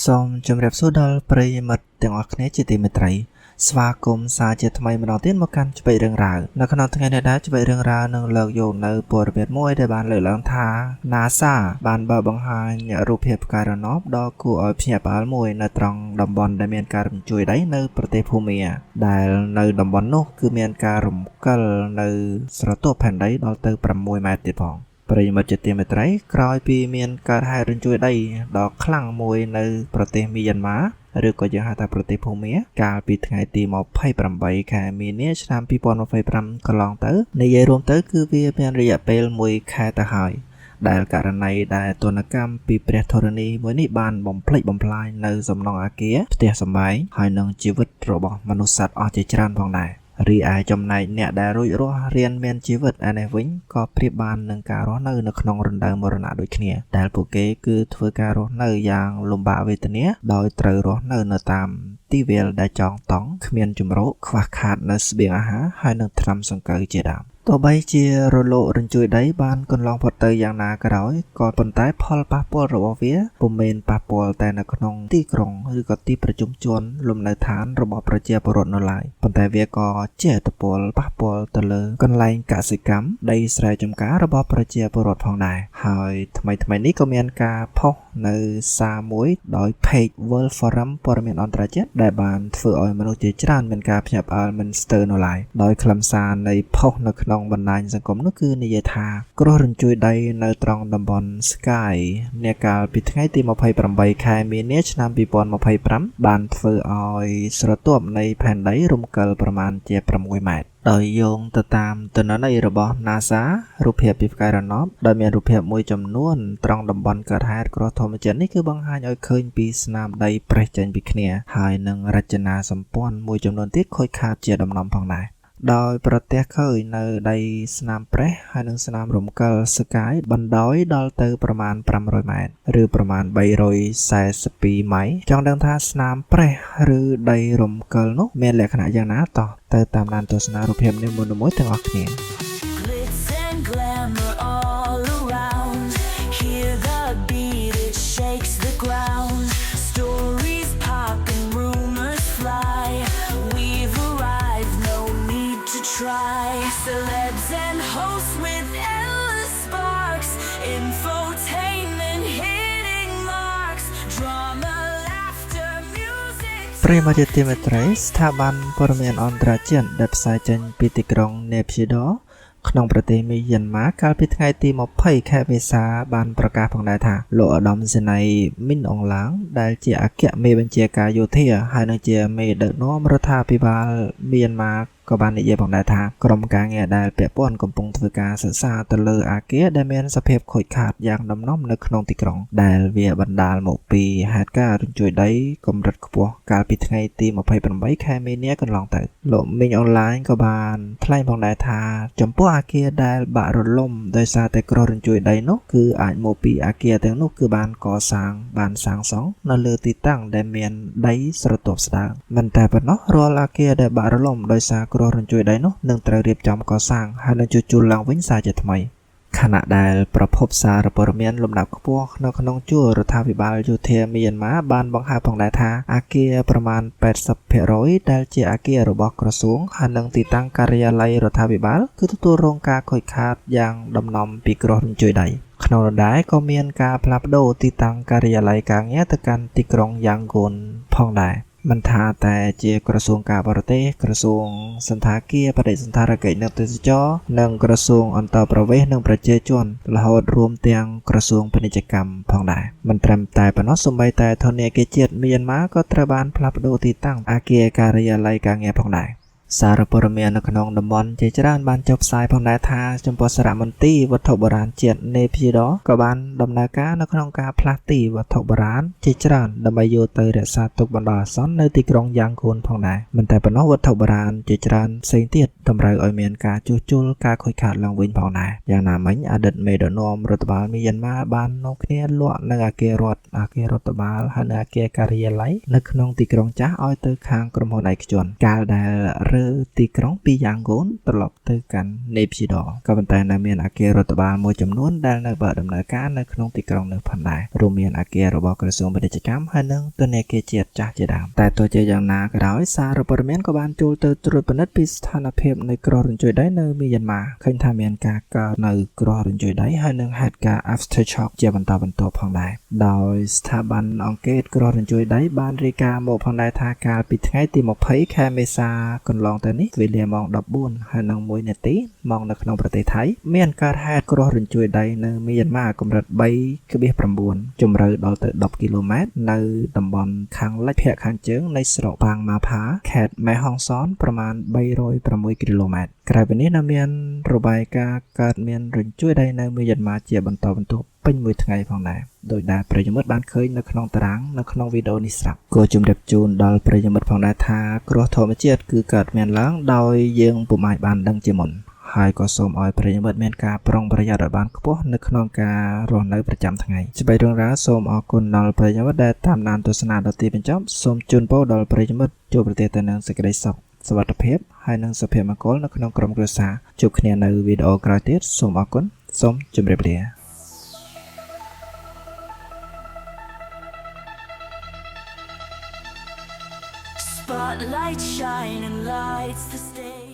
សូមជម្រាបសួរដល់ប្រិយមិត្តទាំងអស់គ្នាជាទីមេត្រីស្វាគមន៍សាជាថ្មីម្ដងទៀតមកកាន់ច្បិចរឿងរ៉ាវនៅក្នុងថ្ងៃនេះដែរច្បិចរឿងរ៉ាវនឹងលើកយកនៅព័ត៌មានមួយដែលបានលើកឡើងថា NASA បានបើកបង្ហាញរូបភាពផ្កាយរណបដ៏គួរឲ្យភ្ញាក់ផ្អើលមួយនៅត្រង់តំបន់ដែលមានការរញ្ជួយដីនៅប្រទេសភូមាដែលនៅតំបន់នោះគឺមានការរំកិលនៅស្រទាប់ផែនដីដល់ទៅ6ម៉ែត្រទៀតផងប្រិយមិត្តជាទីមេត្រីក្រោយពីមានកើតហេតុរញ្ជួយដីដ៏ខ្លាំងមួយនៅប្រទេសមីយ៉ាន់ម៉ាឬក៏យើងហៅថាប្រទេសភូមាកាលពីថ្ងៃទី28ខែមីនាឆ្នាំ2025កន្លងទៅនិយាយរួមទៅគឺវាមានរយៈពេល1ខែទៅហើយដែលករណីដែលទនកម្មពីព្រះធរណីមួយនេះបានបំផ្លិចបំផ្លាញនៅសំណង់អាគារផ្ទះសម្បែងហើយនិងជីវិតរបស់មនុស្សសត្វអស់ជាច្រើនផងដែររីឯចំណែកអ្នកដែលរួចរស់រៀនមានជីវិតឯនេះវិញក៏ប្រៀបបាននឹងការរស់នៅនៅក្នុងរណ្ដៅមរណៈដូចគ្នាដែលពួកគេគឺធ្វើការរស់នៅយ៉ាងលំបាកវេទនាដោយត្រូវរស់នៅនៅតាមទីវាលដែលចងតង់គ្មានជម្រកខ្វះខាតនៅស្បៀងអាហារហើយនិងថ្នាំសង្កូវជាដើមទោះបីជារលករញ្ជួយដីបានកន្លងផុតទៅយ៉ាងណាក៏ដោយក៏ប៉ុន្តែផលប៉ះពាល់របស់វាពុំមែនប៉ះពាល់តែនៅក្នុងទីក្រុងឬក៏ទីប្រជុំជនលំនៅឋានរបស់ប្រជាពលរដ្ឋនៅឡើយប៉ុន្តែវាក៏ជះឥទ្ធិពលប៉ះពាល់ទៅលើកន្លែងកសិកម្មដីស្រែចម្ការរបស់ប្រជាពលរដ្ឋផងដែរហើយថ្មីៗនេះក៏មានការផុសនៅសារមួយដោយ Page World Forum ព័ត៌មានអន្តរជាតិដែលបានធ្វើឲ្យមនុស្សជាច្រើនមានការភ្ញាក់ផ្អើលមិនស្ទើរនៅឡើយដោយខ្លឹមសារនៃផុសនៅក្នុងបណ្ដាញសង្គមនោះគឺនិយាយថាគ្រោះរញ្ជួយដីនៅត្រង់តំបន់ Sky នាកាលពីថ្ងៃទី28ខែមីនាឆ្នាំ2025បានធ្វើឲ្យស្រទាប់នៃផែនដីរំកិលប្រមាណជា6ម៉ែត្រដោយយោងទៅតាមទិន្នន័យរបស់ NASA រូបភាពពីផ្កាយរណបដោយមានរូបភាពមួយចំនួនត្រង់តំបន់កើតហេតុគ្រោះធម្មជាតិនេះគឺបង្ហាញឲ្យឃើញពីស្នាមដីប្រេះចេញពីគ្នាហើយនឹងរចនាសម្ព័ន្ធមួយចំនួនទៀតខូចខាតជាដំណំផងដែរដោយប្រទះឃើញនៅដីស្នាមប្រេះហើយនិងស្នាមរំកិលស្កាយបណ្ដោយដល់ទៅប្រមាណ500ម៉ែត្រឬប្រមាណ342ម៉ៃចង់ដឹងថាស្នាមប្រេះឬដីរំកិលនោះមានលក្ខណៈយ៉ាងណាតោះទៅតាមដានទស្សនារូបភាពនីមួយៗទាំងអស់គ្នា Glitz and glamour all around. Hear the beat, it shakes the ground. Stories pop and rumors fly. We've arrived, no need to try. Celebs and hosts with endless sparks. Infotainment hitting marks. Drama, laughter, music. ប្រិយមិត្តជាទីមេត្រីស្ថាប័នព័ត៌មានអន្តរជាតិដែលផ្សាយចេញពីទីក្រុងនេភីដក្នុងប្រទេសមីយ៉ាន់ម៉ាកាលពីថ្ងៃទី20ខែមេសាបានប្រកាសផងដែរថាលោកឧត្តមសេនីយ៍មីនអងឡាងដែលជាអគ្គមេបញ្ជាការយោធាហើយនិងជាមេដឹកនាំរដ្ឋាភិបាលមីយ៉ាន់ម៉ាក៏បាននិយាយផងដែរថាក្រុមការងារដែលពាក់ព័ន្ធកំពុងធ្វើការសិក្សាទៅលើអាគារដែលមានសភាពខូចខាតយ៉ាងដំណំនៅក្នុងទីក្រុងដែលវាបណ្ដាលមកពីហេតុការណ៍រញ្ជួយដីកម្រិតខ្ពស់កាលពីថ្ងៃទី28ខែមីនាកន្លងទៅលោកមីងអនឡាញក៏បានថ្លែងផងដែរថាចំពោះអាគារដែលបាក់រលំដោយសារតែគ្រោះរញ្ជួយដីនោះគឺអាចមកពីអាគារទាំងនោះគឺបានកសាងបានសាងសង់នៅលើទីតាំងដែលមានដីស្រទាប់ស្ដើងមិនតែប៉ុណ្ណោះរាល់អាគារដែលបាក់រលំដោយសារគ្រោះរញ្ជួយដីនោះនឹងត្រូវរៀបចំកសាងហើយនឹងជួសជុលឡើងវិញសាជាថ្មីខណៈដែលប្រភពសារព័ត៌មានលំដាប់ខ្ពស់នៅក្នុងជួររដ្ឋាភិបាលយោធាមីយ៉ាន់ម៉ាបានបង្ហើបផងដែរថាអាគារប្រមាណ80%ដែលជាអាគាររបស់ក្រសួងហើយនិងទីតាំងការិយាល័យរដ្ឋាភិបាលគឺទទួលរងការខូចខាតយ៉ាងដំណំពីគ្រោះរញ្ជួយដីក្នុងនោះដែរក៏មានការផ្លាស់ប្ដូរទីតាំងការិយាល័យការងារទៅកាន់ទីក្រុងយ៉ាងហ្គូនផងដែរមិនថាតែជាក្រសួងការបរទេសក្រសួងសន្តាគារបដិសណ្ឋារកិច្ចនិងទេសចរណ៍និងក្រសួងអន្តរប្រវេសន៍និងប្រជាជនរហូតរួមទាំងក្រសួងពាណិជ្ជកម្មផងដែរមិនត្រឹមតែប៉ុណ្ណោះសូម្បីតែធនាគារជាតិមីយ៉ាន់ម៉ាក៏ត្រូវបានផ្លាស់ប្ដូរទីតាំងអាគារការិយាល័យការងារផងដែរសារព័ត៌មាននៅក្នុងតំបន់ជាច្រើនបានចុះផ្សាយផងដែរថាចំពោះសារមន្ទីរវត្ថុបុរាណជាតិនេភីដក៏បានដំណើរការនៅក្នុងការផ្លាស់ទីវត្ថុបុរាណជាច្រើនដើម្បីយកទៅរក្សាទុកបណ្ដោះអាសន្ននៅទីក្រុងយ៉ាងហ្គូនផងដែរមិនតែប៉ុណ្ណោះវត្ថុបុរាណជាច្រើនផ្សេងទៀតតម្រូវឲ្យមានការជួសជុលការខូចខាតឡើងវិញផងដែរយ៉ាងណាមិញអតីតមេដឹកនាំរដ្ឋបាលមីយ៉ាន់ម៉ាបាននាំគ្នាលក់នៅអគាររដ្ឋអគាររដ្ឋបាលហើយនៅអគារការិយាល័យនៅក្នុងទីក្រុងចាស់ឲ្យទៅខាងក្រុមហ៊ុនឯកជនកាលដែលរើ ទីក្រុងពីយ៉ាងហ្គូនត្រឡប់ទៅកាន់នេព្យីដក៏ប៉ុន្តែនៅមានអគាររដ្ឋបាលមួយចំនួនដែលនៅបើកដំណើរការនៅក្នុងទីក្រុងនៅផងដែររួមមានអគាររបស់ក្រសួងពាណិជ្ជកម្មហើយនិងធនាគារជាតិចាស់ជាដើមតែទោះជាយ៉ាងណាក៏ដោយសារព័ត៌មានក៏បានចូលទៅត្រួតពិនិត្យពីស្ថានភាពនៃគ្រោះរញ្ជួយដីនៅមីយ៉ាន់ម៉ាឃើញថាមានការកើតនៅគ្រោះរញ្ជួយដីហើយនិងហេតុការណ៍ aftershock ជាបន្តបន្ទាប់ផងដែរដោយស្ថាប័នអង្កេតគ្រោះរញ្ជួយដីបានរាយការណ៍មកផងដែរថាកាលពីថ្ងៃទី20ខែមេសាកន្លងទៅនេះវេលាម៉ោង14:01នាទីម៉ោងនៅក្នុងប្រទេសថៃមានកើតហេតុគ្រោះរញ្ជួយដីនៅមីយ៉ាន់ម៉ាកម្រិត3.9ជម្រៅដល់ទៅ10គីឡូម៉ែត្រនៅតំបន់ខាងលិចភាគខាងជើងនៃស្រុកប៉ាងម៉ាផាខេត្តម៉េហុងសនប្រមាណ306គីឡូម៉ែត្រក្រៅពីនេះនៅមានរបាយការណ៍កើតមានរញ្ជួយដីនៅមីយ៉ាន់ម៉ាជាបន្តបន្ទាប់ពេញមួយថ្ងៃផងដែរដោយដែលប្រិយមិត្តបានឃើញនៅក្នុងតារាងនៅក្នុងវីដេអូនេះស្រាប់ក៏ជម្រាបជូនដល់ប្រិយមិត្តផងដែរថាគ្រោះធម្មជាតិគឺកើតមានឡើងដោយយើងពុំអាចបានដឹងជាមុនហើយក៏សូមឲ្យប្រិយមិត្តមានការប្រុងប្រយ័ត្នឲ្យបានខ្ពស់នៅក្នុងការរស់នៅប្រចាំថ្ងៃច្បាប់រឿងរ៉ាវសូមអរគុណដល់ប្រិយមិត្តដែលតាមដានទស្សនាដល់ទីបញ្ចប់សូមជូនពរដល់ប្រិយមិត្តជួបប្រទះតែនឹងសេចក្តីសុខសុវត្ថិភាពហើយនិងសុភមង្គលនៅក្នុងក្រុមគ្រួសារជួបគ្នានៅវីដេអូក្រោយទៀតសូមអរគុណសូមជម្រាបលា Spotlight shining lights the stage.